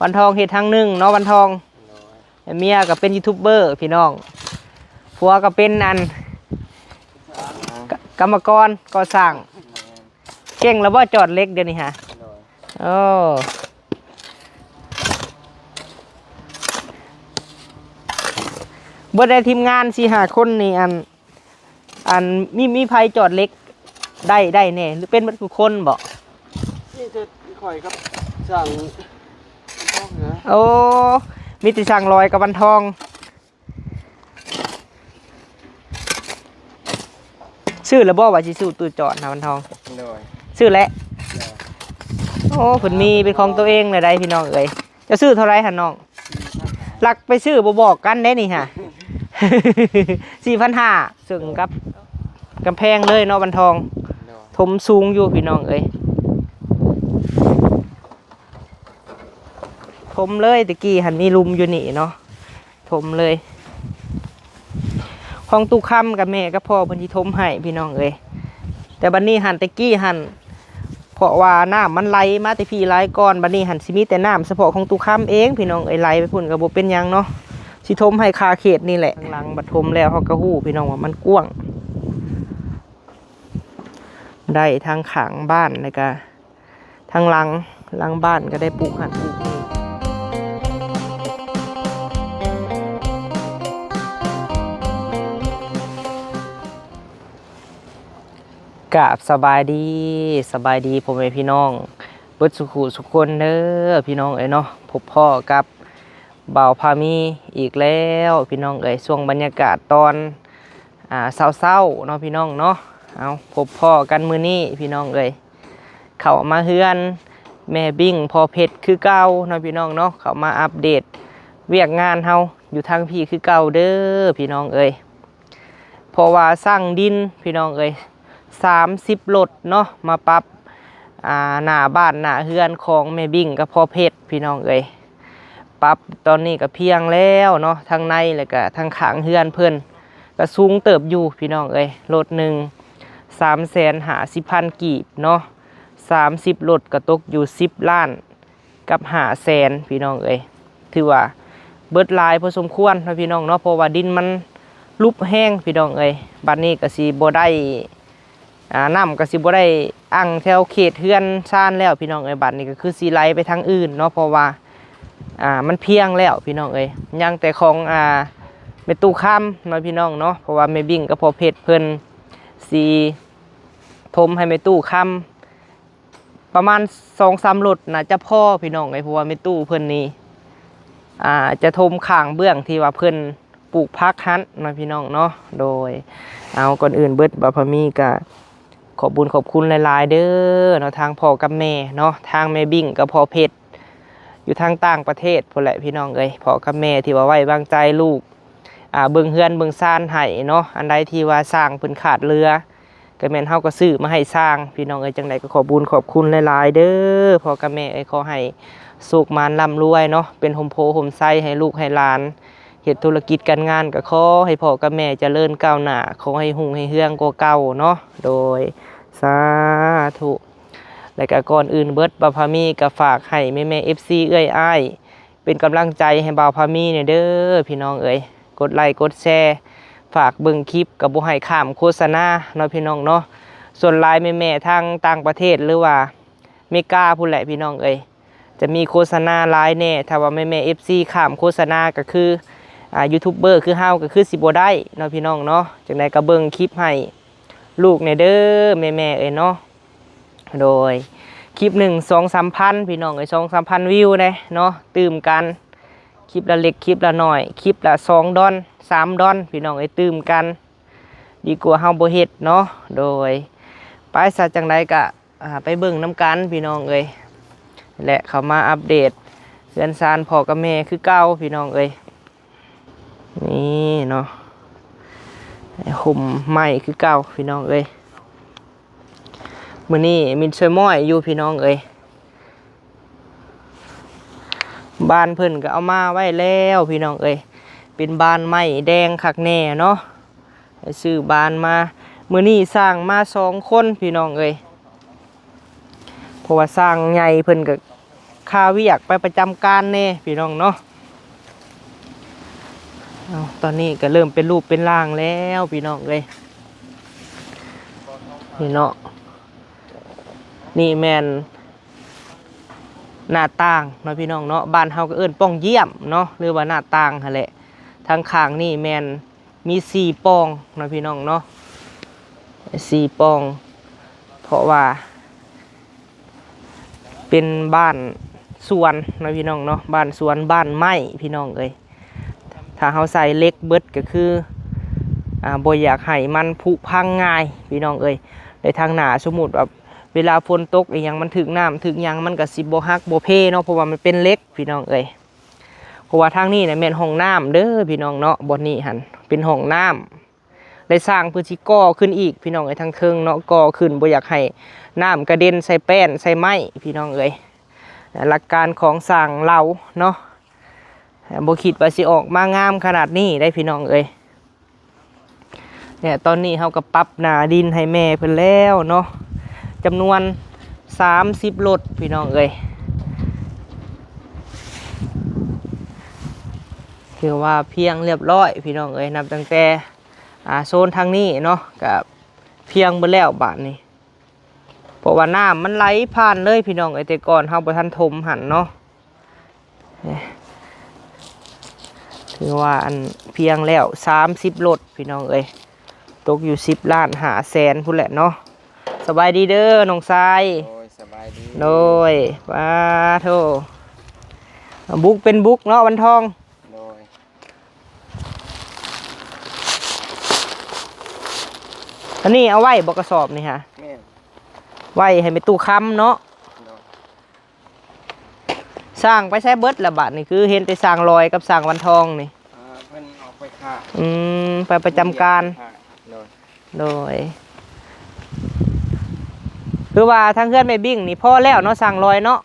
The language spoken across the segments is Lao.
ວັນທອງເຮັດທາງໜຶ່ງເນາະ ວັນທອງ. ໂດຍ. ແລະເມຍກໍເປັນຢູທູບເບີພີ່ນ້ອງ ຜົວກໍເປັນອັນ ກ- ກຳມະກອນກໍ່ສ້າງ. ແມ່ນ. ເກັ່ງແລ້ວບໍ່ຈອດເຫຼັກດຽວນີ້ຫະ? ໂດຍ. ໂອ້ ເບິດໃນທີມງານສີ່ຫ້າຄົນນີ້ ອັນ ອັນ ມີ ມີໃຜຈອດເຫຼັກໄດ້ ໄດ້ແດ່ ຫຼືເປັນເບິດທຸກຄົນບໍ? ມີແຕ່ຂ້ອຍກັບຊ່າງວັນທອງນະ. ໂອ້ ມີແຕ່ຊ່າງລອຍກັບວັນທອງ. ຊື້ແລ້ວບໍ່ວ່າຊິຊື້ຕູ້ຈອດນະວັນທອງ? ໂດຍ. ຊື້ແລ້ວ? ໂດຍ. ໂອ້ ເພິ່ນມີເປັນຂອງຕົວເອງແລ້ວໃດ໋ພີ່ນ້ອງເອີຍ. ເຈົ້າຊື້ເທົ່າໃດຫັ້ນນ້ອງ? ຫຼັກໄປຊື້ບໍ່ບອກກັນເດ້ນີ້ຫະ ສີ່ພັນຫ້າ ເຊິ່ງກັບກຳແພງເລີຍເນາະວັນທອງ. ໂດຍ. ຖົມສູງຢູ່ພີ່ນ້ອງເອີຍ ຖົມເລີຍ. ແຕ່ກີ້ຫັ້ນມີຫຼຸມຢູ່ນີ້ເນາະ ຖົມເລີຍ. ຂອງຕູ້ຄຳກັບແມ່ກັບພໍ່ເພິ່ນຊິຖົມໃຫ້ພີ່ນ້ອງເອີຍ. ແຕ່ບັດນີ້ຫັ້ນ ແຕ່ກີ້ຫັ້ນ ເພາະວ່ານ້ຳມັນໄຫຼມາແຕ່ພີ້ຫຼາຍກ່ອນ ບັດນີ້ຫັ້ນຊິມີແຕ່ນ້ຳສະເພາະຂອງຕູ້ຄຳເອງພີ່ນ້ອງເອີຍ. ໄຫຼໄປພຸ້ນກໍບໍ່ເປັນຫຍັງເນາະ ຊິຖົມໃຫ້ຄາເຂດນີ້ແຫຼະ. ທາງຫຼັງບັດຖົມແລ້ວເຮົາກໍຮູ້ພີ່ນ້ອງວ່າມັນກວ້າງ ໄດ້ທັງຂ້າງບ້ານ ແລ້ວກະທາງຫຼັງ ຫຼັງບ້ານກໍໄດ້ປູກຫັ້ນປູກນີ້. ກາບສະບາຍດີ ສະບາຍດີພໍ່ແມ່ພີ່ນ້ອງເບິດສູ່ຜູ້ສູ່ຄົນເດີພີ່ນ້ອງເອີຍເນາະ. ພົບພໍ້ກັບບ່າວພາມີອີກແລ້ວພີ່ນ້ອງເອີຍ ຊ່ວງບັນຍາກາດຕອນ ອ່າ ເຊົ້າໆເນາະພີ່ນ້ອງເນາະ. ເອົາ ພົບພໍ້ກັນມື້ນີ້ພີ່ນ້ອງເອີຍ ເຂົ້າມາເຮືອນແມ່ບິ້ງພໍ່ເພັດຄືເກົ່າເນາະພີ່ນ້ອງເນາະ. ເຂົ້າມາອັບເດດວຽກງານເຮົາຢູ່ທາງພີ້ຄືເກົ່າເດີພີ່ນ້ອງເອີຍ. ເພາະວ່າຊ່າງດິນພີ່ນ້ອງເອີຍ ສາມສິບລົດເນາະ ມາປັບ ອ່າ ໜ້າບ້ານໜ້າເຮືອນຂອງແມ່ບິ້ງກັບພໍ່ເພັດພີ່ນ້ອງເອີຍ. ປັບຕອນນີ້ກໍພຽງແລ້ວເນາະ ທັງໃນແລ້ວກະທັງຂ້າງເຮືອນເພິ່ນ ກະສູງເຕີບຢູ່ພີ່ນ້ອງເອີຍ. ລົດໜຶ່ງ ສາມແສນຫ້າສິບພັນກີບເນາະ ສາມສິບລົດກະຕົກຢູ່ສິບລ້ານ ກັບຫ້າແສນພີ່ນ້ອງເອີຍ. ຖືວ່າເບິດຫຼາຍພໍສົມຄວນເນາະພີ່ນ້ອງເນາະ ເພາະວ່າດິນມັນຫຼຸບແຮງພີ່ນ້ອງເອີຍ. ບັດນີ້ກໍຊິບໍ່ໄດ້ ອ່າ ນ້ຳກໍຊິບໍ່ໄດ້ອັ່ງແຖວເຂດເຮືອນຊານແລ້ວພີ່ນ້ອງເອີຍ. ບັດນີ້ກໍຄືຊິໄຫຼໄປທາງອື່ນເນາະ ເພາະວ່າ ອ່າ ມັນພຽງແລ້ວພີ່ນ້ອງເອີຍ. ຍັງແຕ່ຂອງ ອ່າ ແມ່ຕູ້ຄຳເນາະພີ່ນ້ອງເນາະ ເພາະວ່າແມ່ບິ້ງກັບພໍ່ເພັດເພິ່ນຊິຖົມໃຫ້ແມ່ຕູ້ຄຳ ປະມານສອງສາມລົດໜ້າຈະພໍພີ່ນ້ອງເອີຍ ເພາະວ່າແມ່ຕູ້ເພິ່ນນີ້ ອ່າ ຈະຖົມຂ້າງເບື້ອງທີ່ວ່າເພິ່ນປູກຜັກຫັ້ນເນາະພີ່ນ້ອງເນາະ. ໂດຍ ເອົາ ກ່ອນອື່ນເບິດ ບ່າວພາມີກະຂອບບຸນຂອບຄຸນຫຼາຍໆເດີເນາະ ທາງພໍ່ກັບແມ່ເນາະ ທາງແມ່ບິ້ງກັບພໍ່ເພັດ ຢູ່ທາງຕ່າງປະເທດພຸ້ນແຫຼະພີ່ນ້ອງເອີຍ. ພໍ່ກັບແມ່ທີ່ວ່າໄວ້ວາງໃຈລູກ ອ່າ ເບິ່ງເຮືອນເບິ່ງຊານໃຫ້ເນາະ ອັນໃດທີ່ວ່າຊ່າງເພິ່ນຂາດເຫຼືອ ກໍແມ່ນເຮົາກໍຊື້ມາໃຫ້ຊ່າງພີ່ນ້ອງເອີຍ. ຈັ່ງໃດກໍຂອບບຸນຂອບຄຸນຫຼາຍໆເດີພໍ່ກັບແມ່ເອີຍ. ຂໍໃຫ້ໂຊກໝານລ່ຳລວຍເນາະ ເປັນຮົ່ມໂພຮົ່ມໄຊໃຫ້ລູກໃຫ້ຫຼານ. ເຮັດທຸລະກິດການງານກໍຂໍໃຫ້ພໍ່ກັບແມ່ຈະເລີນກ້າວໜ້າ ຂໍໃຫ້ຮຸ່ງໃຫ້ເຮືອງກວ່າເກົ່າເນາະ. ໂດຍ ສາທຸ. ແລ້ວກໍກ່ອນອື່ນເບິດ ບ່າວພາມີກໍຝາກໃຫ້ແມ່ໆ ເອັຟຊີ ເອື້ອຍອ້າຍ ເປັນກຳລັງໃຈໃຫ້ບ່າວພາມີແດ່ເດີພີ່ນ້ອງເອີຍ. ກົດໄລກົດແຊ ຝາກເບິ່ງຄລິບ ກໍບໍ່ໃຫ້ຂ້າມໂຄສະນາເນາະພີ່ນ້ອງເນາະ. ສ່ວນຫຼາຍແມ່ໆທາງຕ່າງປະເທດ ຫຼືວ່າເມກາພຸ້ນແຫຼະພີ່ນ້ອງເອີຍ ຈະມີໂຄສະນາຫຼາຍແດ່. ຖ້າວ່າແມ່ໆ ເອັຟຊີ ຂ້າມໂຄສະນາ ກໍຄື ອ່າ ຢູທູບເບີຄືເຮົາ ກໍຄືຊິບໍ່ໄດ້ເນາະພີ່ນ້ອງເນາະ. ຈັ່ງໃດກໍເບິ່ງຄລິບໃຫ້ລູກແດ່ເດີແມ່ໆເອີຍເນາະ. ໂດຍ ຄລິບໜຶ່ງສອງສາມພັນພີ່ນ້ອງເອີຍ ສອງສາມພັນວິວເດ້ເນາະ ຕື່ມກັນ ຄລິບລະເລັກຄລິບລະໜ້ອຍ ຄລິບລະສອງດອນສາມດອນພີ່ນ້ອງເອີຍ ຕື່ມກັນ ດີກວ່າເຮົາບໍ່ເຮັດເນາະ. ໂດຍ ໄປຊະ ຈັ່ງໃດກະ ອ່າ ໄປເບິ່ງນຳກັນພີ່ນ້ອງເອີຍ ແລະ ເຂົ້າມາອັບເດດເຮືອນຊານພໍ່ກັບແມ່ຄືເກົ່າພີ່ນ້ອງເອີຍ. ນີ້ເນາະ ຮົ່ມໄມ້ຄືເກົ່າພີ່ນ້ອງເອີຍ. ມື້ນີ້ມິດຊ່ວຍມ້ອຍຢູ່ພີ່ນ້ອງເອີຍ. ບານເພິ່ນກໍເອົາມາໄວ້ແລ້ວພີ່ນ້ອງເອີຍ ເປັນບານໄມ້ແດງຄັກແນ່ເນາະ. ໄປຊື້ບານມາ ມື້ນີ້ຊ່າງມາສອງຄົນພີ່ນ້ອງເອີຍ ເພາະວ່າຊ່າງໃຫຍ່ເພິ່ນກໍ ຄາວຽກໄປປະຈຳການແດ່ພີ່ນ້ອງເນາະ. ເອົາ ຕອນນີ້ກໍເລີ່ມເປັນຮູບເປັນຮ່າງແລ້ວພີ່ນ້ອງເອີຍ. ນີ້ເນາະ ນີ້ແມ່ນໜ້າຕ່າງເນາະພີ່ນ້ອງເນາະ, ບ້ານເຮົາກໍເອີ້ນປ່ອງຢ້ຽມເນາະ ຫຼືວ່າໜ້າຕ່າງຫັ້ນແຫຼະ. ທາງຂ້າງນີ້ແມ່ນມີສີ່ປ່ອງເນາະພີ່ນ້ອງເນາະ, ສີ່ປ່ອງ ເພາະວ່າ ເປັນບ້ານສວນເນາະພີ່ນ້ອງເນາະ, ບ້ານສວນ ບ້ານໄມ້ພີ່ນ້ອງເອີຍ. ຖ້າເຮົາໃສ່ເຫຼັກເບິດກໍຄື ອ່າ ບໍ່ຢາກໃຫ້ມັນຜຸພັງງ່າຍພີ່ນ້ອງເອີຍ. ແລະທາງໜ້າ ສົມມຸດວ່າເວລາຝົນຕົກອີ່ຫຍັງ ມັນຖືກນ້ຳຖືກຫຍັງ ມັນກໍຊິບໍ່ຫັກບໍ່ເພເນາະ, ເພາະວ່າມັນເປັນເຫຼັກພີ່ນ້ອງເອີຍ. ເພາະວ່າທາງນີ້ນະແມ່ນຫ້ອງນ້ຳເດີພີ່ນ້ອງເນາະ, ບ່ອນນີ້ຫັ້ນເປັນຫ້ອງນ້ຳ. ແລະຊ່າງເພິ່ນຊິກໍ່ຂຶ້ນອີກພີ່ນ້ອງເອີຍ ທາງເທິງເນາະ, ກໍ່ຂຶ້ນ ບໍ່ຢາກໃຫ້ນ້ຳກະເດັນໃສ່ແປ້ນໃສ່ໄມ້ພີ່ນ້ອງເອີຍ. ຫຼັກການຂອງຊ່າງລາວເນາະ ບໍ່ຄິດວ່າຊິອອກມາງາມຂະໜາດນີ້ໄດ໋ພີ່ນ້ອງເອີຍ. ແລະຕອນນີ້ເຮົາກໍປັບໜ້າດິນໃຫ້ແມ່ເພິ່ນແລ້ວເນາະ, ຈຳນວນສາມສິບລົດພີ່ນ້ອງເອີຍ. ຖືວ່າພຽງລຽບຮ້ອຍພີ່ນ້ອງເອີຍ, ນັບຕັ້ງແຕ່ ອ່າ ໂຊນທາງນີ້ເນາະ ກະພຽງເບິດແລ້ວບາດນີ້, ເພາະວ່ານ້ຳມັນໄຫຼຜ່ານເລີຍພີ່ນ້ອງເອີຍ. ແຕ່ກ່ອນເຮົາບໍ່ທັນຖົມຫັ້ນເນາະ. ຖືວ່າອັນພຽງແລ້ວສາມສິບລົດພີ່ນ້ອງເອີຍ, ຕົກຢູ່ສິບລ້ານຫ້າແສນພຸ້ນແຫຼະເນາະ. ສະບາຍດີເດີນ້ອງຊາຍ. ໂດຍ ສະບາຍດີ. ໂດຍ ປາໂທ ບຸກເປັນບຸກເນາະ ວັນທອງ. ໂດຍ. ອັນນີ້ເອົາໄວ້ບໍ່ ກະສອບນີ້ຫະ? ແມ່ນ. ໄວ້ໃຫ້ແມ່ຕູ້ຄຳເນາະ. ໂດຍ. ຊ່າງໄປໃສເບິດລະບາດນີ້? ຄືເຫັນແຕ່ຊ່າງລອຍກັບຊ່າງວັນທອງນີ້. ອ່າ ເພິ່ນອອກໄປຄ້າ. ອືມ ໄປປະຈຳການ. ໂດຍ. ໂດຍ. ຄືວ່າທາງເຮືອນແມ່ບິ້ງນີ້ພໍແລ້ວເນາະ ຊ່າງລອຍເນາະ.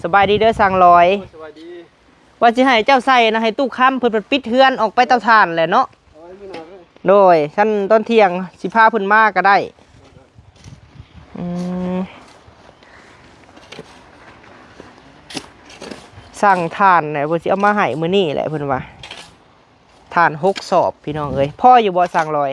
ສະບາຍດີເດີຊ່າງລອຍ. ໂອ້ຍ ສະບາຍດີ. ວ່າຊິໃຫ້ເຈົ້າໃສ່ນະ ໃຫ້ຕູ້ຄຳເພິ່ນໄປປິດເຮືອນອອກໄປເຕົາຖ່ານແຫຼະເນາະ. ໂອ້ຍ ມື້ໜ້າເດີ. ໂດຍ. ຊັ້ນຕອນທ່ຽງຊິພາເພິ່ນມາກໍໄດ້. ອືມ ສັ່ງຖ່ານແຫຼະ ເພິ່ນຊິເອົາມາໃຫ້ມື້ນີ້ແຫຼະ ເພິ່ນວ່າ. ຖ່ານຫົກສອບພີ່ນ້ອງເອີຍ. ພໍຢູ່ບໍ່ຊ່າງລອຍ?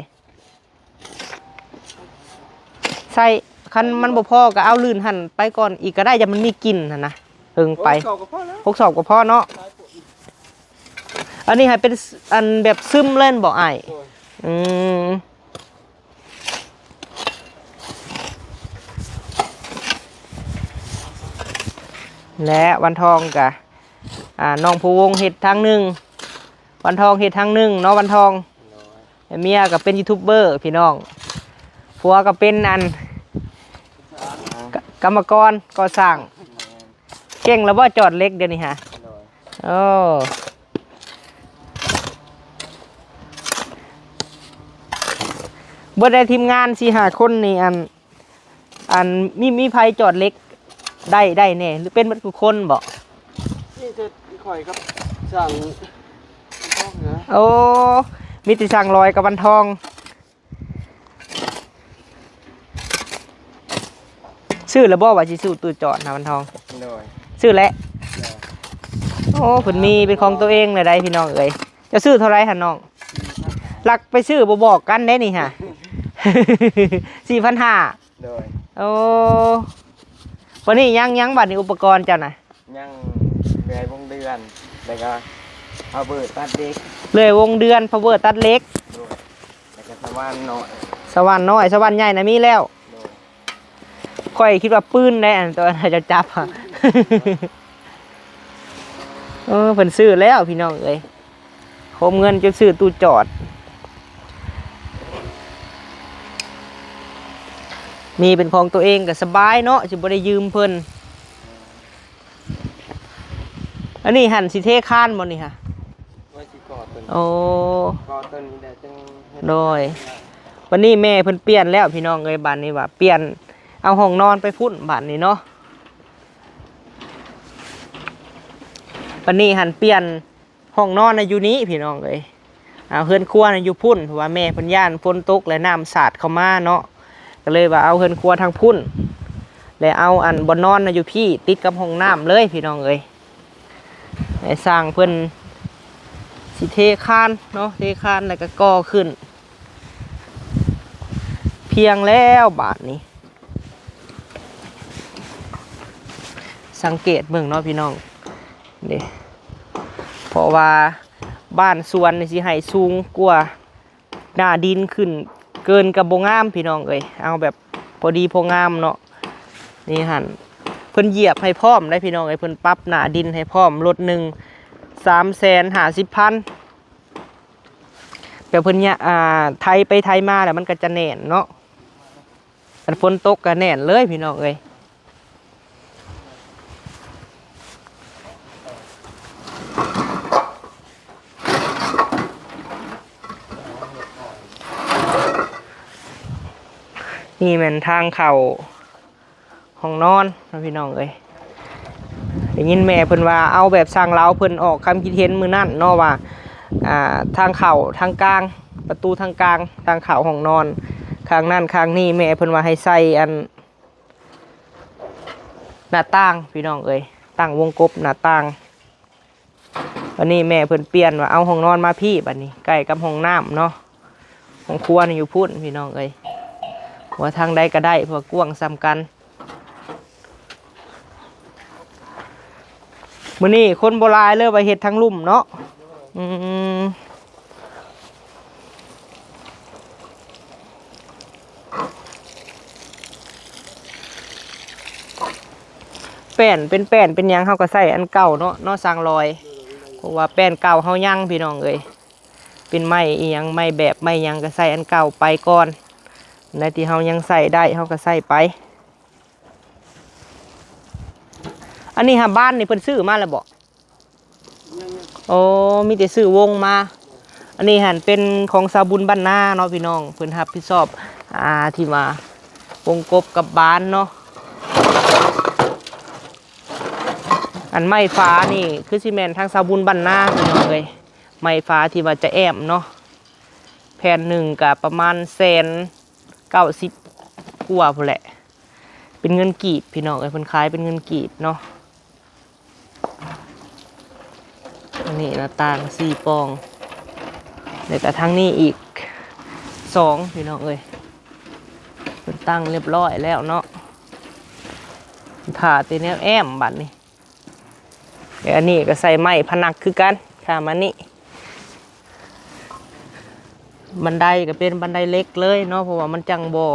ໃສ່ ຄັນມັນບໍ່ພໍກໍເອົາລື່ນຫັ້ນໄປກ່ອນອີກກໍໄດ້, ຢ່າມັນມີກິ່ນຫັ້ນນະ ເຫິງໄປ. ໂອ້ຍ ຫົກສອບກໍພໍແລ້ວ. ຫົກສອບກໍພໍເນາະ. ອັນນີ້ໃຫ້ເປັນ ອັນແບບຊຶມເລີຍແມ່ນບໍ່ອ້າຍ? ໂດຍ. ອືມ ແລະວັນທອງກະ ອ່າ ນ້ອງພູວົງເຮັດທາງໜຶ່ງ, ວັນທອງເຮັດທາງໜຶ່ງເນາະ ວັນທອງ. ໂດຍ. ແລະເມຍກໍເປັນຢູທູບເບີພີ່ນ້ອງ, ຜົວກໍເປັນອັນ ກຳມະກອນກໍ່ສ້າງ. ແມ່ນ. ເກັ່ງແລ້ວບໍ່ ຈອດເຫຼັກດຽວນີ້ຫະ? ໂດຍ. ໂອ້ ເບິດໃນທີມງານສີ່ຫ້າຄົນນີ້ ອັນ ອັນ ມີ ມີໃຜຈອດເຫຼັກໄດ້ ໄດ້ແດ່ ຫຼືເປັນເບິດທຸກຄົນບໍ່? ມີແຕ່ຂ້ອຍກັບຊ່າງວັນທອງນະ. ໂອ້ ມີແຕ່ຊ່າງລອຍກັບວັນທອງ. ຊື້ແລ້ວບໍ່ ວ່າຊິຊື້ຕູ້ຈອດນະ ວັນທອງ? ໂດຍ. ຊື້ແລ້ວ. ໂດຍ. ໂອ້ ເພິ່ນມີເປັນຂອງຕົວເອງແລ້ວໄດ໋ພີ່ນ້ອງເອີຍ. ເຈົ້າຊື້ເທົ່າໃດຫັ້ນນ້ອງ? ຫຼັກໄປຊື້ບໍ່ບອກກັນເດ້ນີ້ຫະ. ສີ່ພັນຫ້າ. ໂດຍ. ໂອ້ ບັດນີ້ຍັງ ຍັງ ບັດນີ້ອຸປະກອນເຈົ້ານະ? ຍັງເລື່ອຍວົງເດືອນ ແລ້ວກໍພາວເວີຕັດເຫຼັກ. ເລື່ອຍວົງເດືອນ ພາວເວີຕັດເຫຼັກ. ໂດຍ. ແລ້ວກໍສະຫວ່ານນ້ອຍ ສະຫວ່ານນ້ອຍ ສະຫວ່ານໃຫຍ່ນະມີແລ້ວ. ໂດຍ. ຂ້ອຍຄິດວ່າປືນໄດ໋ ອັນຕົວນັ້ນເຈົ້າຈັບ. ເອີ ເພິ່ນຊື້ແລ້ວພີ່ນ້ອງເອີຍ. ໂຮມເງິນຈົນຊື້ຕູ້ຈອດ. ມີເປັນຂອງຕົວເອງກໍສະບາຍເນາະ ຊິບໍ່ໄດ້ຢືມເພິ່ນ. ອັນນີ້ຫັ້ນຊິເທຄານບໍ່ນີ້ຫະ? ວ່າຊິກໍ່ຕົນ ໂອ້ ກໍ່ຕົນນີ້ແຫຼະ ຈຶ່ງເຮັດ. ໂດຍ. ບັດນີ້ແມ່ເພິ່ນປ່ຽນແລ້ວພີ່ນ້ອງເອີຍ, ບາດນີ້ວ່າປ່ຽນເອົາຫ້ອງນອນໄປພຸ້ນບາດນີ້ເນາະ. ບັດນີ້ຫັ້ນປ່ຽນ ຫ້ອງນອນນະຢູ່ນີ້ພີ່ນ້ອງເອີຍ, ເອົາເຮືອນຄົວນະຢູ່ພຸ້ນ ເພາະວ່າແມ່ເພິ່ນຢ້ານຝົນຕົກ ແລະ ນ້ຳສາດເຂົ້າມາເນາະ, ກໍເລີຍວ່າເອົາເຮືອນຄົວທາງພຸ້ນ. ແລະເອົາອັນບ່ອນນອນນະຢູ່ພີ້ ຕິດກັບຫ້ອງນ້ຳເລີຍພີ່ນ້ອງເອີຍ. ໃຫ້ຊ່າງເພິ່ນຊິເທຄານເນາະ ເທຄານແລ້ວກໍກໍ່ຂຶ້ນ. ພຽງແລ້ວບາດນີ້ ສັງເກດເບິ່ງເນາະພີ່ນ້ອງເດ້ ເພາະວ່າບ້ານສວນນີ້ຊິໃຫ້ສູງກວ່າໜ້າດິນຂຶ້ນເກີນກໍບໍ່ງາມພີ່ນ້ອງເອີຍ ເອົາແບບພໍດີພໍງາມເນາະ. ນີ້ຫັ້ນ ເພິ່ນຢຽບໃຫ້ພ້ອມໄດ໋ພີ່ນ້ອງເອີຍ ເພິ່ນປັບໜ້າດິນໃຫ້ພ້ອມ ລົດໜຶ່ງສາມແສນຫ້າສິບພັນ ແບບເພິ່ນຍະ ອ່າ ໄຖໄປໄຖມາແລ້ວມັນກໍຈະແໜ້ນເນາະ ຄັນຝົນຕົກກໍແໜ້ນເລີຍພີ່ນ້ອງເອີຍ. ນີ້ແມ່ນທາງເຂົ້າຫ້ອງນອນເນາະພີ່ນ້ອງເອີຍ. ໄດ້ຍິນແມ່ເພິ່ນວ່າ ເອົາແບບຊ່າງລາວເພິ່ນອອກຄຳຄິດເຫັນມື້ນັ້ນເນາະວ່າ ອ່າ ທາງເຂົ້າທາງກາງ ປະຕູທາງກາງ ທາງເຂົ້າຫ້ອງນອນ ຂ້າງນັ້ນຂ້າງນີ້ ແມ່ເພິ່ນວ່າໃຫ້ໃສ່ອັນ ໜ້າຕ່າງພີ່ນ້ອງເອີຍ ຕັ້ງວົງກົບໜ້າຕ່າງ. ບັດນີ້ແມ່ເພິ່ນປ່ຽນວ່າເອົາຫ້ອງນອນມາພີ້ ບັດນີ້ໃກ້ກັບຫ້ອງນ້ຳເນາະ ຫ້ອງຄົວນີ້ຢູ່ພຸ້ນພີ່ນ້ອງເອີຍ ວ່າທາງໃດກໍໄດ້ ເພາະວ່າກວ້າງສ່ຳກັນ. ມື້ນີ້ຄົນບໍ່ຫຼາຍເລີຍ ວ່າເຮັດທາງລຸ່ມເນາະ. ອືມ ແປ້ນ ເປັນແປ້ນເປັນຫຍັງ ເຮົາກໍໃຊ້ອັນເກົ່າເນາະ ເນາະຊ່າງລອຍ ເພາະວ່າແປ້ນເກົ່າເຮົາຍັງພີ່ນ້ອງເອີຍ ເປັນໄມ້ອີ່ຫຍັງ ໄມ້ແບບໄມ້ຫຍັງ ກໍໃຊ້ອັນເກົ່າໄປກ່ອນ ໃນທີ່ເຮົາຍັງໃຊ້ໄດ້ ເຮົາກໍໃຊ້ໄປ. ອັນນີ້ຫາບ້ານນີ້ເພິ່ນຊື້ມາແລ້ວບໍ່? ໂອ້ ມີແຕ່ຊື້ວົງມາ. ອັນນີ້ຫັ້ນເປັນຂອງຊາວບຸນບ້ານນາເນາະພີ່ນ້ອງ ເພິ່ນຮັບຜິດຊອບ ອ່າ ທີ່ວ່າວົງກົບກັບບານເນາະ. ອັນໄມ້ຝານີ້ຄືຊິແມ່ນທາງຊາວບຸນບ້ານນາພີ່ນ້ອງເອີຍ ໄມ້ຝາທີ່ວ່າຈະແອ້ມເນາະ ແຜ່ນໜຶ່ງກະປະມານແສນເກົ້າສິບກວ່າພຸ້ນແຫຼະ ເປັນເງິນກີບພີ່ນ້ອງເອີຍ ເພິ່ນຂາຍເປັນເງິນກີບເນາະ. ອັນນີ້ໜ້າຕ່າງສີ່ປ່ອງ ແລ້ວກະທາງນີ້ອີກສອງພີ່ນ້ອງເອີຍ ເພິ່ນຕັ້ງຮຽບຮ້ອຍແລ້ວເນາະ ຖ້າແຕ່ແນວແອ້ມບັດນີ້. ແລະ ອັນນີ້ກໍໃສ່ໄມ້ພະນັກຄືກັນ ຂ້າມມານີ້ ບັນໄດກໍເປັນບັນໄດເຫຼັກເລີຍເນາະ ເພາະວ່າມັນຈັ່ງບໍ່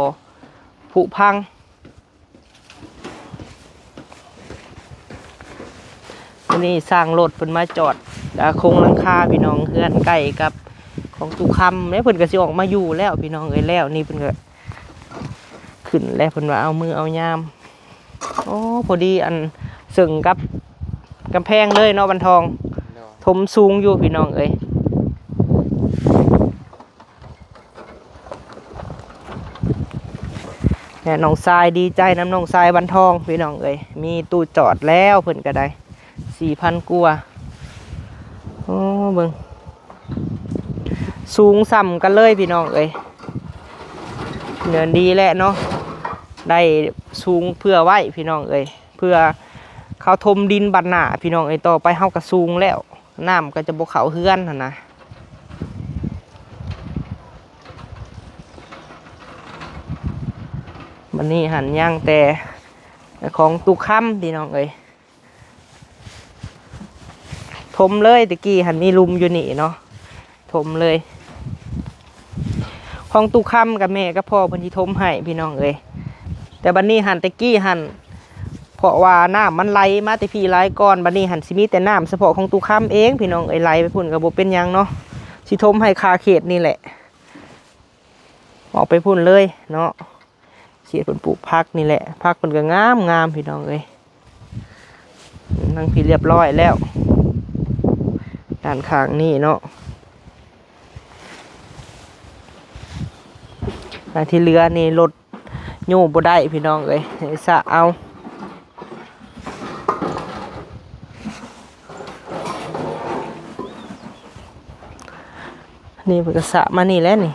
ຜຸພັງ. ອັນນີ້ຊ່າງລົດເພິ່ນມາຈອດ ອາ ໂຄງຫຼັງຄາພີ່ນ້ອງ ເຮືອນໃກ້ກັບຂອງຕຸຄຳເດ້ ເພິ່ນກໍຊິອອກມາຢູ່ແລ້ວພີ່ນ້ອງເອີຍ ແລ້ວນີ້ເພິ່ນກໍຂຶ້ນແລ້ວ ເພິ່ນວ່າເອົາມື້ເອົາຍາມ. ໂອ້ ພໍດີອັນເຊິ່ງກັບກຳແພງເລີຍເນາະ ວັນທອງ. ໂດຍ ຖົມສູງຢູ່ພີ່ນ້ອງເອີຍ. ແລະ ນ້ອງຊາຍດີໃຈນຳນ້ອງຊາຍວັນທອງພີ່ນ້ອງເອີຍ ມີຕູ້ຈອດແລ້ວເພິ່ນກໍໄດ້ ສີ່ພັນກວ່າ. ໂອ້ ເບິ່ງ ສູງສ່ຳກັນເລີຍພີ່ນ້ອງເອີຍ. ເນີນດີແຫຼະເນາະ ໄດ້ສູງເພື່ອໄວ້ພີ່ນ້ອງເອີຍ ເພື່ອເຂົາຖົມດິນບັດໜ້າພີ່ນ້ອງເອີຍ ຕໍ່ໄປເຮົາກໍສູງແລ້ວ ນ້ຳກໍຈະບໍ່ເຂົ້າເຮືອນຫັ້ນນະ. ບັດນີ້ຫັ້ນຍັງແຕ່ຂອງຕຸຄຳພີ່ນ້ອງເອີຍ. ຖົມເລີຍ ແຕ່ກີ້ຫັ້ນມີຫຼຸມຢູ່ນີ້ເນາະ ຖົມເລີຍ. ຂອງຕຸຄຳກັບແມ່ກັບພໍ່ເພິ່ນຊິຖົມໃຫ້ພີ່ນ້ອງເອີຍ. ແຕ່ບັດນີ້ຫັ້ນ ແຕ່ກີ້ຫັ້ນ ເພາະວ່ານ້ຳມັນໄຫຼມາແຕ່ພີ້ຫຼາຍກ່ອນ ບັດນີ້ຫັ້ນຊິມີແຕ່ນ້ຳສະເພາະຂອງຕຸຄຳເອງພີ່ນ້ອງເອີຍ ໄຫຼໄປພຸ້ນກໍບໍ່ເປັນຫຍັງເນາະ. ຊິຖົມໃຫ້ຄາເຂດນີ້ແຫຼະ ອອກໄປພຸ້ນເລີຍເນາະ. ເຂດເພິ່ນປູກຜັກນີ້ແຫຼະ ຜັກເພິ່ນກໍງາມໆ ພີ່ນ້ອງເອີຍ. ທາງພີ້ລຽບຮ້ອຍແລ້ວ ດ້ານຂ້າງນີ້ເນາະ. ອັນທີ່ເຫຼືອນີ້ລົດໂຍບໍ່ໄດ້ພີ່ນ້ອງເອີຍ ສະເອົາ. ນີ້ເພິ່ນກໍສະມານີ້ແຫຼະນີ້.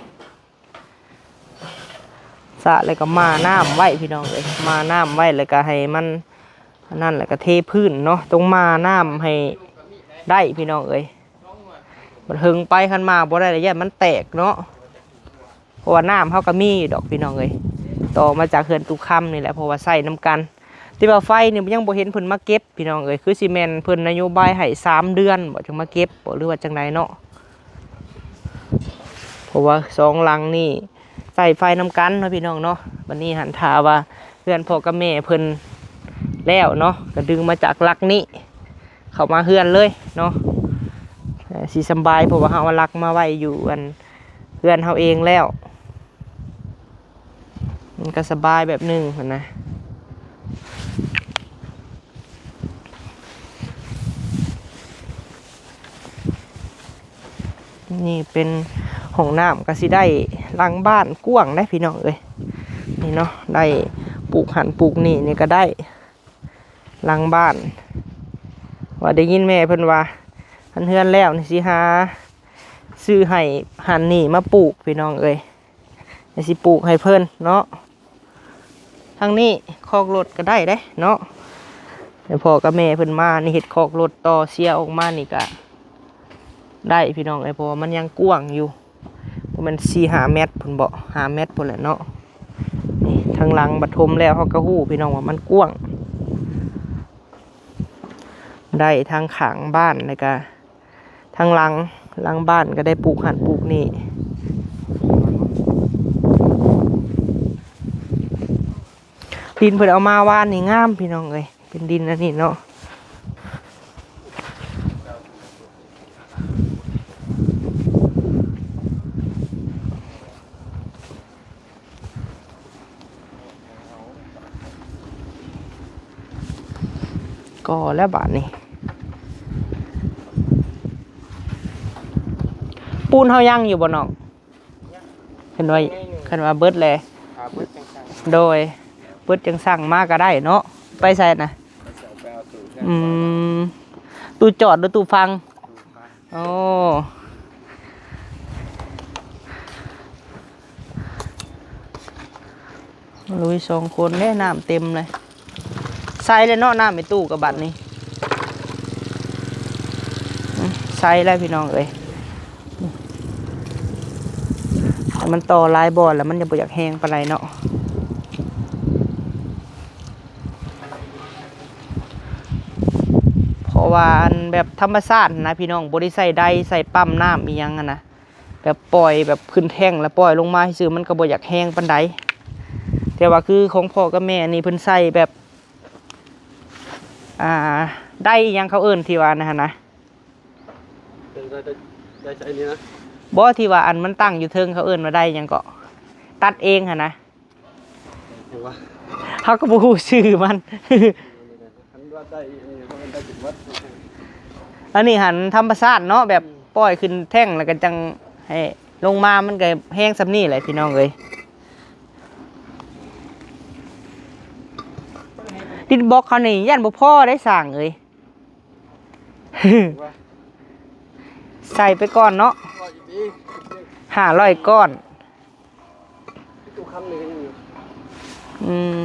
ສະແລ້ວກໍໝ່ານ້ຳໄວ້ພີ່ນ້ອງເອີຍ, ໝ່ານ້ຳໄວ້ ແລ້ວກໍໃຫ້ມັນອັນນັ້ນ ແລ້ວກໍເທພື້ນເນາະ, ຕ້ອງໝ່ານ້ຳໃຫ້ໄດ້ພີ່ນ້ອງເອີຍ. ບັດເຫິງໄປຄັນໝ່າບໍ່ໄດ້ລະ ຢ້ານມັນແຕກເນາະ. ເພາະວ່ານ້ຳເຮົາກໍມີຢູ່ດອກພີ່ນ້ອງເອີຍ, ຕໍ່ມາຈາກເຮືອນຕູ້ຄຳນີ້ແຫຼະ ເພາະວ່າໃຊ້ນຳກັນ. ແຕ່ວ່າໄຟນີ້ຍັງບໍ່ເຫັນເພິ່ນມາເກັບພີ່ນ້ອງເອີຍ, ຄືຊິແມ່ນເພິ່ນນະໂຍບາຍໃຫ້ສາມເດືອນບໍ ຈຶ່ງມາເກັບບໍ ຫຼືວ່າຈັ່ງໃດເນາະ. ເພາະວ່າສອງຫຼັງນີ້ໃຊ້ໄຟນຳກັນເນາະພີ່ນ້ອງເນາະ. ບັດນີ້ຫັ້ນຖ້າວ່າເຮືອນພໍ່ກັບແມ່ເພິ່ນແລ້ວເນາະ ກໍດຶງມາຈາກຫຼັກນີ້ ເຂົ້າມາເຮືອນເລີຍເນາະ, ເອີ່ ຊິສຳບາຍ ເພາະວ່າເຮົາເອົາຫຼັກມາໄວ້ຢູ່ອັນເຮືອນເຮົາເອງແລ້ວ ມັນກໍສະບາຍແບບໜຶ່ງຫັ້ນນະ. ນີ້ເປັນຫ້ອງນ້ຳ ກໍຊິໄດ້ຫຼັງບ້ານກວ້າງໄດ໋ພີ່ນ້ອງເອີຍ. ນີ້ເນາະ ໄດ້ປູກຫັ້ນປູກນີ້ ນີ້ກໍໄດ້ຫຼັງບ້ານ. ວ່າໄດ້ຍິນແມ່ເພິ່ນວ່າ ຄັນເຮືອນແລ້ວນີ້ຊິຫາຊື້ໄຮ່ຫັ້ນນີ້ມາປູກພີ່ນ້ອງເອີຍ, ຊິປູກໃຫ້ເພິ່ນເນາະ. ທາງນີ້ຄອກລົດກໍໄດ້ເດ້ເນາະ, ໃຫ້ພໍ່ກັບແມ່ເພິ່ນມານີ້ເຮັດຄອກລົດຕໍ່ເຊຍອອກມານີ້ກໍໄດ້ພີ່ນ້ອງເອີຍ, ເພາະວ່າມັນຍັງກວ້າງຢູ່. ບໍ່ແມ່ນສີ່ຫ້າແມັດພຸ້ນບໍ ຫ້າແມັດພຸ້ນແຫຼະເນາະ. ນີ້ທາງຫຼັງບັດຖົມແລ້ວ ເຮົາກໍຮູ້ພີ່ນ້ອງວ່າມັນກວ້າງ, ໄດ້ທາງຂ້າງບ້ານ ແລ້ວກໍທາງຫຼັງ ຫຼັງບ້ານກໍໄດ້ປູກຫັ້ນປູກນີ້. ດິນເພິ່ນເອົາມາວານນີ້ງາມພີ່ນ້ອງເອີຍ, ເປັນດິນອັນນີ້ເນາະ. ກໍແລ້ວບາດນີ້ ປູນເຮົາຍັງຢູ່ບໍ່ນ້ອງ? ຄັນວ່າ ຄັນວ່າເບິດແລ້ວ ຖ້າເບິດຈັ່ງສັ່ງ ໂດຍ ເບິດຈັ່ງສັ່ງມາກໍໄດ້ເນາະ. ໄປໃສນະ? ໄປເອົາຕູ້ເຮືອນ ອືມ ຕູ້ຈອດຫຼືຕູ້ຝັງ? ຕູ້ຝັງ. ໂອ້ ລຸຍສອງຄົນເດ້ ນ້ຳເຕັມເລີຍ. ໃສ່ແລ້ວເນາະ ນ້ຳໃນຕູ້ກະບັດນີ້ ອືມ ໃສ່ແລ້ວພີ່ນ້ອງເອີຍ. ແຕ່ມັນຕໍ່ຫຼາຍບ່ອນແລ້ວ ມັນຍັງບໍ່ຢາກແຫ້ງປານໃດເນາະ. ເພາະວ່າອັນແບບທຳມະຊາດຫັ້ນນະພີ່ນ້ອງ ບໍ່ໄດ້ໃສ່ໄດໃສ່ປ້ຳນ້ຳອີ່ຫຍັງຫັ້ນນະ, ແບບປ່ອຍແບບຂຶ້ນແທ້ງແລ້ວປ່ອຍລົງມາຊື່ໆ ມັນກໍບໍ່ຢາກແຫ້ງປານໃດ. ແຕ່ວ່າຄືຂອງພໍ່ກັບແມ່ນີ້ເພິ່ນໃສ່ແບບ ອ່າ ໄດອີ່ຫຍັງເຂົາເອີ້ນທີ່ວ່ານັ້ນຫັ້ນນະ ໄດ້ ໄດ້ ໄດ້ໃຊ້ນີ້ນະ ບໍ່ ທີ່ວ່າອັນມັນຕັ້ງຢູ່ເທິງ ເຂົາເອີ້ນວ່າໄດຫຍັງເກາະ ຕັດເອງຫັ້ນນະ. ຫຍັງວະ ເຮົາກໍບໍ່ຮູ້ຊື່ມັນ. ຄັນວ່າໄດ້ອັນນີ້ເຂົາເອີ້ນໄດ້ເປັນວັດ. ອັນນີ້ຫັ້ນທຳມະຊາດເນາະ ແບບ ອືມ ປ່ອຍຂຶ້ນແທ້ງແລ້ວກໍຈັ່ງໃຫ້ລົງມາ ມັນກໍແຮງສ່ຳນີ້ແຫຼະພີ່ນ້ອງເອີຍ. ດິນບລັອກເຮົານີ້ຢ້ານບໍ່ພໍໄດ້ຊ່າງເອີຍ. ວ່າ ໃສ່ໄປກ່ອນເນາະ ຮ້ອຍອີກດີ ຫ້າຮ້ອຍກ້ອນ. ຕູ້ຄຳນີ້ຍັງຢູ່ ອືມ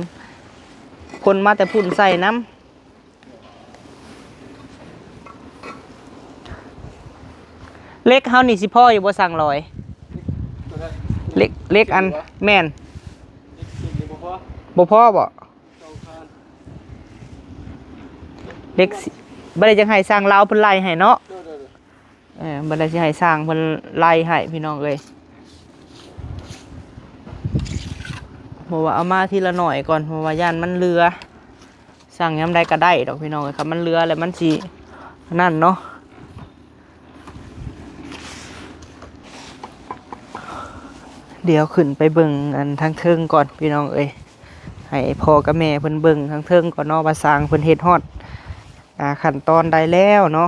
ຄົນມາແຕ່ພຸ້ນໃສ່ນຳ. ເຫຼັກເຮົານີ້ຊິພໍຢູ່ບໍ່ ຊ່າງລອຍ? ເຫຼັກ ເຫຼັກອັນ ແມ່ນ ເຫຼັກນີ້ບໍ່ພໍ ບໍ່ພໍບໍ? ເຫຼັກຊິ ບໍ່ໄດ້ ຢາກໃຫ້ຊ່າງລາວເພິ່ນໄລ່ໃຫ້ເນາະ. ເອີ ບໍ່ໄດ້ ຊິໃຫ້ຊ່າງເພິ່ນໄລ່ໃຫ້ພີ່ນ້ອງເອີຍ. ເພາະວ່າເອົາມາທີລະໜ້ອຍກ່ອນ ເພາະວ່າຢ້ານມັນເຫຼືອ. ຊ່າງຍາມໃດກໍໄດ້ດອກພີ່ນ້ອງເອີຍ, ຄັນມັນເຫຼືອແລ້ວມັນຊິອັນນັ້ນເນາະ. ດຽວຂຶ້ນໄປເບິ່ງອັນທາງເທິງກ່ອນພີ່ນ້ອງເອີຍ, ໃຫ້ພໍ່ກັບແມ່ເພິ່ນເບິ່ງທາງເທິງກ່ອນເນາະ ວ່າຊ່າງເພິ່ນເຮັດຮອດ ອ່າ ຂັ້ນຕອນໃດແລ້ວເນາະ.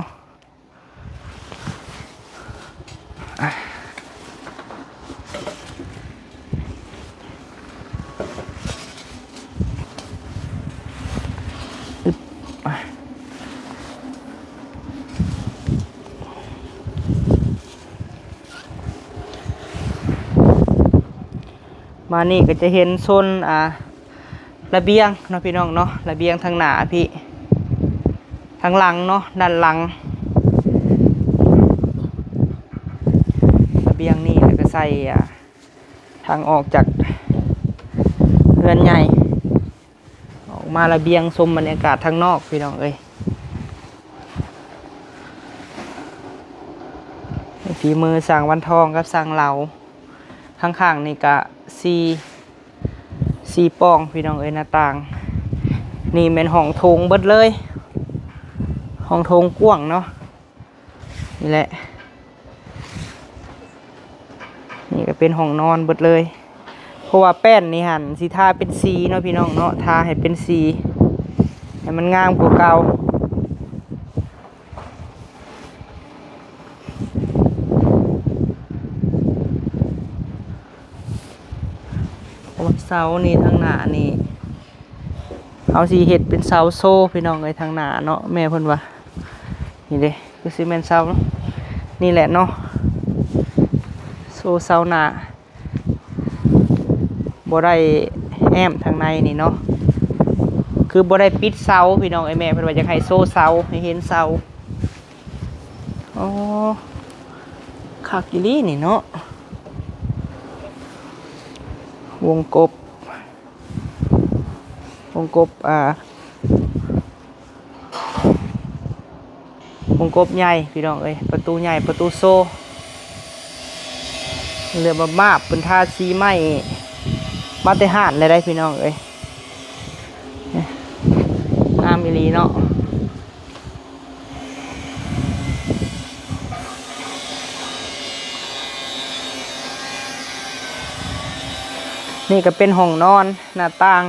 ອາ. ມານີ້ກໍຈະເຫັນໂຊນ ອ່າ ລະບຽງເນາະພີ່ນ້ອງເນາະ, ລະບຽງທາງໜ້າພີ້ ທາງຫຼັງເນາະ, ດ້ານຫຼັງ ລະບຽງນີ້ ແລ້ວກໍໃສ່ ອ່າ ທາງອອກຈາກເຮືອນໃຫຍ່ ອອກມາລະບຽງ ຊົມບັນຍາກາດທາງນອກພີ່ນ້ອງເອີຍ. ຝີມືຊ່າງວັນທອງກັບຊ່າງເລົາ. ທາງຂ້າງນີ້ກະສີ່ ສີ່ປ່ອງພີ່ນ້ອງເອີຍ ໜ້າຕ່າງ. ນີ້ແມ່ນຫ້ອງໂຖງເບິດເລີຍ, ຫ້ອງໂຖງກວ້າງເນາະ. ນີ້ແຫຼະ ນີ້ກໍເປັນຫ້ອງນອນເບິດເລີຍ. ເພາະວ່າແປ້ນນີ້ຫັ້ນຊິທາເປັນສີເນາະພີ່ນ້ອງເນາະ, ທາໃຫ້ເປັນສີ ໃຫ້ມັນງາມກວ່າເກົ່າ. ໂອ້ ເສົານີ້ທາງໜ້ານີ້ ເຮົາຊິເຮັດເປັນເສົາໂຊພີ່ນ້ອງເອີຍ ທາງໜ້າເນາະ. ແມ່ເພິ່ນວ່າ ນີ້ເດ້ ຄືຊິແມ່ນເສົາ ນີ້ແຫຼະເນາະ ໂຊເສົາໜ້າ. ບໍ່ໄດ້ແອ້ມທາງໃນນີ້ເນາະ, ຄືບໍ່ໄດ້ປິດເສົາພີ່ນ້ອງເອີຍ. ແມ່ເພິ່ນວ່າຢາກໃຫ້ໂຊເສົາ ໃຫ້ເຫັນເສົາ. ອໍ ຄັກອີ່ຫຼີນີ້ເນາະ. ວົງກົບ ວົງກົບ ອ່າ ວົງກົບໃຫຍ່ພີ່ນ້ອງເອີຍ, ປະຕູໃຫຍ່ ປະຕູໂຊ ເຫຼືອມາບໆ. ເພິ່ນທາສີໄມ້ມາແຕ່ຮ້ານແລ້ວໄດ໋ພີ່ນ້ອງເອີຍ, ງາມອີ່ຫຼີເນາະ. ນີ້ກໍເປັນຫ້ອງນອນ, ໜ້າຕ່າງ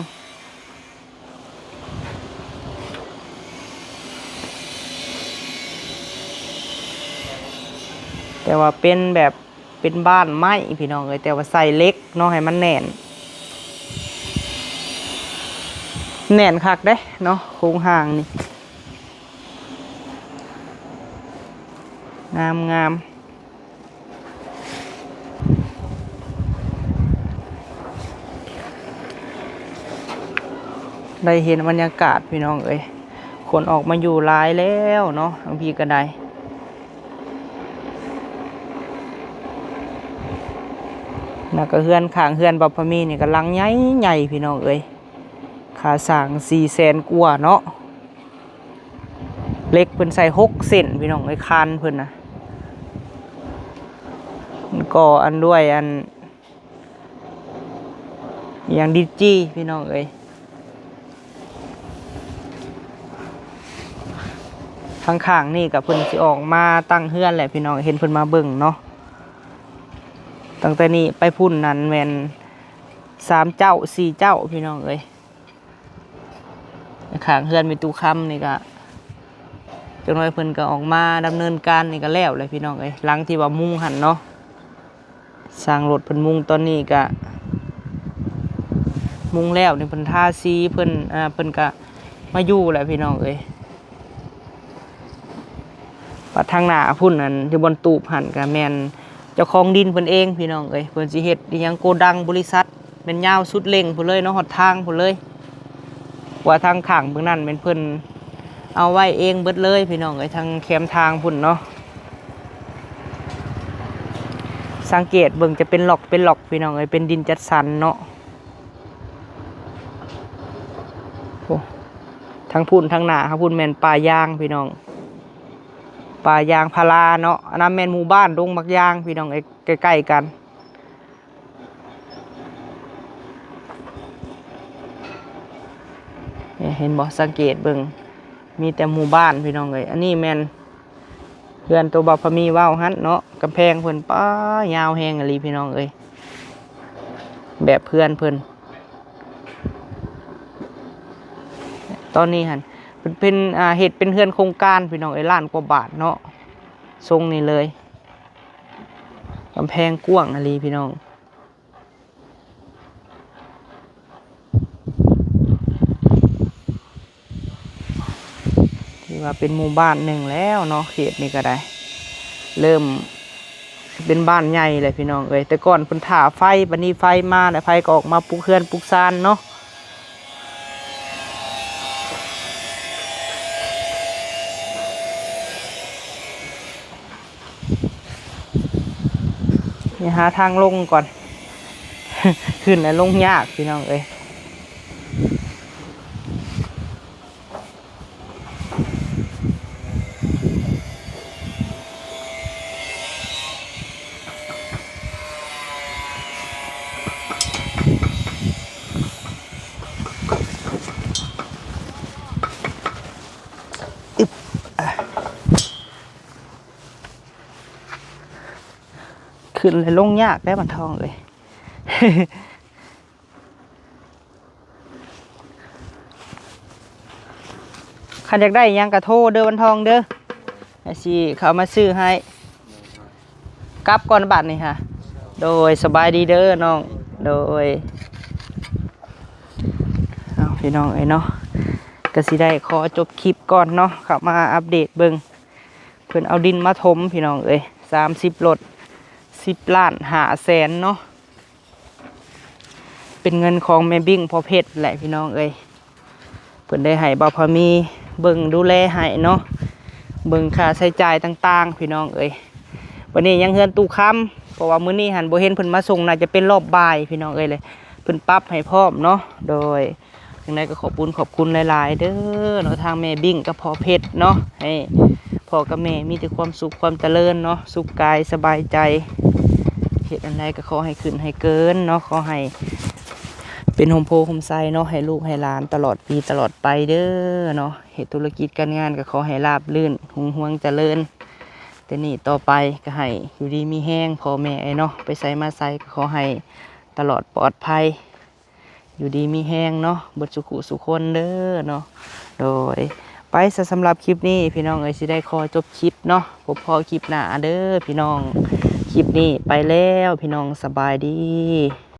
ແຕ່ວ່າເປັນແບບ ເປັນບ້ານໄມ້ພີ່ນ້ອງເອີຍ, ແຕ່ວ່າໃສ່ເຫຼັກເນາະ ໃຫ້ມັນແໜ້ນ, ແໜ້ນຄັກເດ້ເນາະ ໂຄງຮ່າງນີ້ ງາມໆ. ໄດ້ເຫັນບັນຍາກາດພີ່ນ້ອງເອີຍ, ຄົນອອກມາຢູ່ຫຼາຍແລ້ວເນາະ ທາງພີ້ກໍໄດ້. ແລ້ວກໍເຮືອນ ຂ້າງເຮືອນບັບພະມີນີ້ກໍຫຼັງໃຫຍ່ໆ ພີ່ນ້ອງເອີຍ, ຄ່າສ້າງສີ່ແສນກວ່າເນາະ. ເຫຼັກເພິ່ນໃສ່ຫົກເສັ້ນພີ່ນ້ອງເອີຍ, ຄານເພິ່ນນະ ກໍອັນດ້ວຍອັນ ອີ່ຫຍັງ ດິນຈີ່ ພີ່ນ້ອງເອີຍ. ທາງຂ້າງນີ້ກໍເພິ່ນຊິອອກມາຕັ້ງເຮືອນແຫຼະພີ່ນ້ອງ, ເຫັນເພິ່ນມາເບິ່ງເນາະ. ຕັ້ງແຕ່ນີ້ໄປພຸ້ນນັ້ນແມ່ນສາມເຈົ້າ ສີ່ເຈົ້າ ພີ່ນ້ອງເອີຍ. ຂ້າງເຮືອນແມ່ຕູ້ຄຳນີ້ກະ ຈັກໜ້ອຍເພິ່ນກະອອກມາດຳເນີນການນີ້ກະແລ້ວແຫຼະພີ່ນ້ອງເອີຍ, ຫຼັງທີ່ວ່າມຸງຫັ້ນເນາະ. ຊ່າງລົດເພິ່ນມຸງຕອນນີ້ກະ ມຸງແລ້ວນີ້ ເພິ່ນທາສີ ເພິ່ນ ອ່າ ເພິ່ນກະມາຢູ່ແຫຼະພີ່ນ້ອງເອີຍ. ບັດທາງໜ້າພຸ້ນ ອັນຢູ່ບ່ອນຕູບຫັ້ນກະແມ່ນເຈົ້າຂອງດິນເພິ່ນເອງພີ່ນ້ອງເອີຍ, ເພິ່ນຊິເຮັດອີ່ຫຍັງໂກດັງບໍລິສັດ ແມ່ນຍາວສຸດເລັ່ງພຸ້ນເລີຍເນາະ, ຮອດທາງພຸ້ນເລີຍ. ວ່າທາງຂ້າງເບື້ອງນັ້ນແມ່ນເພິ່ນເອົາໄວ້ເອງເບິດເລີຍພີ່ນ້ອງເອີຍ, ທາງແຄມທາງພຸ້ນເນາະ. ສັງເກດເບິ່ງຈະເປັນລັອກເປັນລັອກພີ່ນ້ອງເອີຍ, ເປັນດິນຈັດສັນເນາະ. ໂອ້ ທາງພຸ້ນ ທາງໜ້າເຮົາພຸ້ນແມ່ນປ່າຢາງພີ່ນ້ອງ, ປ່າຢາງພາລາເນາະ. ອັນນັ້ນແມ່ນໝູ່ບ້ານດົງໝາກຢາງພີ່ນ້ອງເອີຍ, ໃກ້ໆກັນ. ເຫັນບໍ່? ສັງເກດເບິ່ງ ມີແຕ່ໝູ່ບ້ານພີ່ນ້ອງເອີຍ. ອັນນີ້ແມ່ນເຮືອນໂຕບ່າວພາມີເວົ້າຫັ້ນເນາະ, ກຳແພງເພິ່ນ ປ້າ ຍາວແຮງອີ່ຫຼີພີ່ນ້ອງເອີຍ, ແບບເຮືອນເພິ່ນ. ຕອນນີ້ຫັ້ນເພິ່ນເປັນ ອ່າ ເຮັດເປັນເຮືອນໂຄງການພີ່ນ້ອງເອີຍ, ລ້ານກວ່າບາດເນາະ, ຊົງນີ້ເລີຍ. ກຳແພງກວ້າງອີ່ຫຼີພີ່ນ້ອງ, ຖືວ່າເປັນໝູ່ບ້ານໜຶ່ງແລ້ວເນາະ. ເຂດນີ້ກໍໄດ້ເລີ່ມ ເປັນບ້ານໃຫຍ່ແຫຼະພີ່ນ້ອງເອີຍ, ແຕ່ກ່ອນເພິ່ນຖ້າໄຟ, ບັດນີ້ໄຟມາແລ້ວ ໄຟກໍອອກມາປຸກເຮືອນປຸກຊານເນາະ. ນີ້ຫາທາງລົງກ່ອນ. ຂຶ້ນແລ້ວລົງຍາກພີ່ນ້ອງເອີຍ. ອຶບ ອາ ຂຶ້ນແລ້ວລົງຍາກເດ້ ບັນທອງເອີຍ. ຄັນຢາກໄດ້ຫຍັງກໍໂທເດີ ວັນທອງເດີ ໃຫ້ຊິເຂົ້າມາຊື້ໃຫ້. ກັບກ່ອນບາດນີ້ຫາ. ໂດຍ ສະບາຍດີເດີນ້ອງ. ໂດຍ ເອົາ ພີ່ນ້ອງເອີຍເນາະ, ກໍຊິໄດ້ຂໍຈົບຄລິບກ່ອນເນາະ, ເຂົ້າມາອັບເດດເບິ່ງ ເພິ່ນເອົາດິນມາຖົມ ພີ່ນ້ອງເອີຍ, ສາມສິບລົດ ສິບລ້ານຫ້າແສນເນາະ. ເປັນເງິນຂອງແມ່ບິ້ງພໍ່ເພັດແຫຼະພີ່ນ້ອງເອີຍ, ເພິ່ນໄດ້ໃຫ້ບ່າວພາມີເບິ່ງດູແລໃຫ້ເນາະ, ເບິ່ງຄ່າໃຊ້ຈ່າຍຕ່າງໆ ພີ່ນ້ອງເອີຍ. ບັດນີ້ຍັງເຮືອນຕູ້ຄຳ ເພາະວ່າມື້ນີ້ຫັ້ນບໍ່ເຫັນເພິ່ນມາສົ່ງ, ໜ້າຈະເປັນລອບບ່າຍ ພີ່ນ້ອງເອີຍ, ເລີຍເພິ່ນປັບໃຫ້ພ້ອມເນາະ. ໂດຍ ຈັ່ງໃດກໍຂອບບຸນຂອບຄຸນຫຼາຍໆເດີເນາະ ທາງແມ່ບິ້ງກັບພໍ່ເພັດເນາະ, ໃຫ້ພໍ່ກັບແມ່ມີແຕ່ຄວາມສຸກຄວາມຈະເລີນເນາະ, ສຸກກາຍສະບາຍໃຈ, ເຮັດອັນໃດກໍຂໍໃຫ້ຂຶ້ນໃຫ້ເກີນເນາະ, ຂໍໃຫ້ເປັນຮົ່ມໂພຮົ່ມໄຊເນາະ ໃຫ້ລູກໃຫ້ຫຼານຕະຫຼອດປີຕະຫຼອດໄປເດີເນາະ. ເຮັດທຸລະກິດການງານກໍຂໍໃຫ້ລາບລື່ນຮຸ່ງຮວງຈະເລີນ, ແຕ່ນີ້ຕໍ່ໄປກໍໃຫ້ຢູ່ດີມີແຮງພໍ່ແມ່ເນາະ, ໄປໃສມາໃສກໍຂໍໃຫ້ຕະຫຼອດປອດໄພ ຢູ່ດີມີແຮງເນາະ ເບິດສູ່ຄູ່ສູ່ຄົນເດີເນາະ. ໂດຍ ໄປຊະ ສຳລັບຄລິບນີ້ພີ່ນ້ອງເອີຍ ຊິໄດ້ຂໍຈົບຄລິບເນາະ, ພົບພໍ້ຄລິບໜ້າເດີພີ່ນ້ອງ. ຄລິບນີ້ໄປແລ້ວພີ່ນ້ອງ, ສະບາຍດີ.